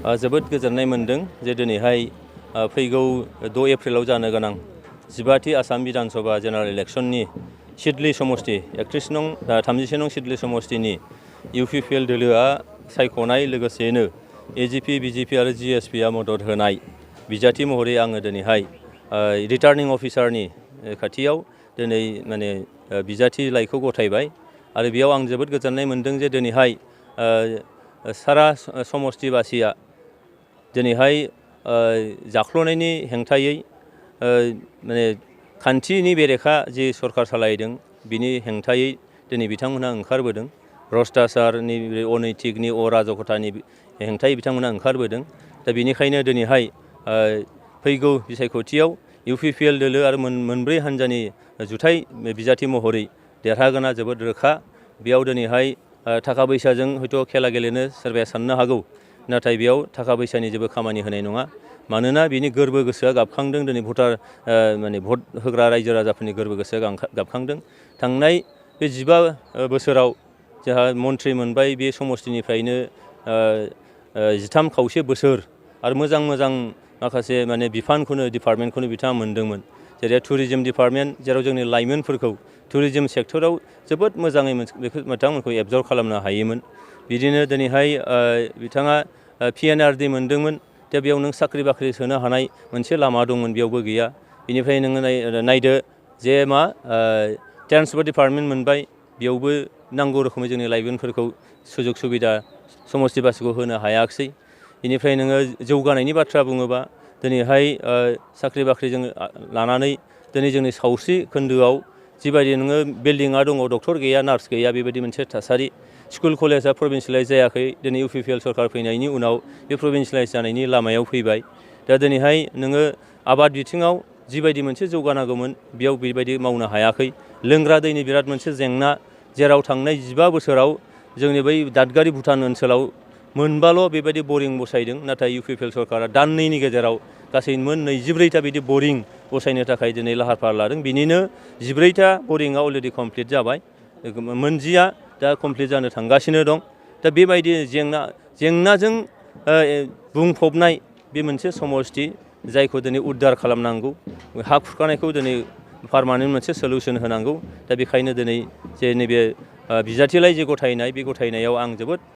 जोबोद गोजोननाय मोनदों जे दिनैहाय फैगौ 6 एप्रिलाव जानो गोनां 15थि आसाम बिधान सभा जेनेरेल इलेक्शननि सिडली समष्टि 31 नं सिडली समष्टिनि इउपिपिएल दोलोआ सायख'नाय लोगोसेनो एजिपि बिजेपि आरो जिएसपिआ मदद होनाय बिजाथि महरै आङो दिनैहाय रिटार्निं अफिसारनि खाथियाव दिनै माने बिजाथि लाइखौ गथायबाय आरो बेयाव आं जोबोद गोजोननाय मोनदों जे दिनैहाय सारा समष्टिबासिया दिनैहाय जाख्ल'नायनि हेंथायै माने खान्थिनि बेरेखा जि सरकार सालायदों बिनि हेंथायै दिनै बिथांमोनहा ओंखारबोदों भ्रष्टाचारनि अनैतिकनि अराजकतानि हेंथायै बिथांमोनहा ओंखारबोदों दा बेनिखायनो दिनैहाय फैगौ बिसायख'थियाव इउपिपिएल दोलो आरो मोनब्रै हान्जानि जुथाइ बिजाथि महरै देरहागोना जोबोद रोखा बेयाव दिनैहाय थाखा फैसाजों हयथ' खेला गेलेनो सोरबाया साननो हागौ नाथाय बेयाव थाखा फैसानि जेबो खामानि होनाय नङा मानोना बिनि गोरबो गोसोआ गाबखांदों दिनै माने भट होग्रा रायजो राजाफोरनि गोरबो गोसोआ गाबखांदों थांनाय बे 15 बोसोराव जोंहा मन्थ्रि मोनबाय बे समष्टिनिफ्रायनो 13 खावसे बोसोर आरो मोजां माखासे माने डिपार्टमेन्टखौनो बिथाङा मोनदोंमोन जेरै टुरिजम डिपार्टमेन्ट जेराव जोंनि लाइमोनफोरखौ टुरिजम सेक्टराव जोबोद मोजाङै बिथांमोनखौ एबजर्ब खालामनो हायोमोन बिदिनो दिनैहाय बिथाङा पिएनआरडि मोनदोंमोन दा बेयाव नों साख्रि बाख्रि सोनो हानाय मोनसे लामा दंमोन बेयावबो गैया बेनिफ्राय नोङो नायदो जे मा ट्रान्सपर्ट डिपार्टमेन्ट मोनबाय बेयावबो नांगौ रोखोमै जोंनि लाइमोनफोरखौ सुजुग सुबिदा समष्टिबासिखौ होनो हायाखिसै बेनिफ्राय नोङो जौगानायनि बाथ्रा बुङोबा दिनैहाय साख्रि बाख्रि जों लानानै दिनै जोंनि सावस्रि खोन्दोआव जिबायदि नोङो बिल्डिङा दङ डक्टर गैया नार्स गैया बेबायदि मोनसे थासारि स्कुल कलेजा प्रभिन्सियेलाइज जायाखै दिनै इउपिपिएल सरकार फैनायनि उनाव बे प्रभिन्सियेलाइज जानायनि लामायाव फैबाय दा दिनैहाय नोङो आबाद बिथिङाव जिबायदि मोनसे जौगानांगौमोन बेयाव बेबायदि मावनो हायाखै लोंग्रा दैनि बिराद मोनसे जेंना जेराव थांनाय 15 बोसोराव जोंनि बै दादगारि भुटान ओनसोलाव मोनबाल' बेबायदि बरिं बसायदों नाथाय इउपिपिएल सरकारा दाननैनि गेजेराव गासै मोन 24टा बिदि बरिं बसायनो थाखाय दिनै लाहार फाहार लादों बिनिनो 14टा बरिंआ अलरेडि कमप्लिट जाबाय मोनजिया दा कमप्लिट जानो थांगासिनो दं दा बेबायदि जेंनाजों बुंफबनाय बे मोनसे समष्टि जायखौ दिनै उद्धार खालामनांगौ हा खुरखानायखौ दिनै पारमानेन्ट मोनसे सल्युसन होनांगौ दा बेखायनो दिनै जे नैबे बिजाथिलाइ जे गथायनाय बे गथायनायाव आं जोबोद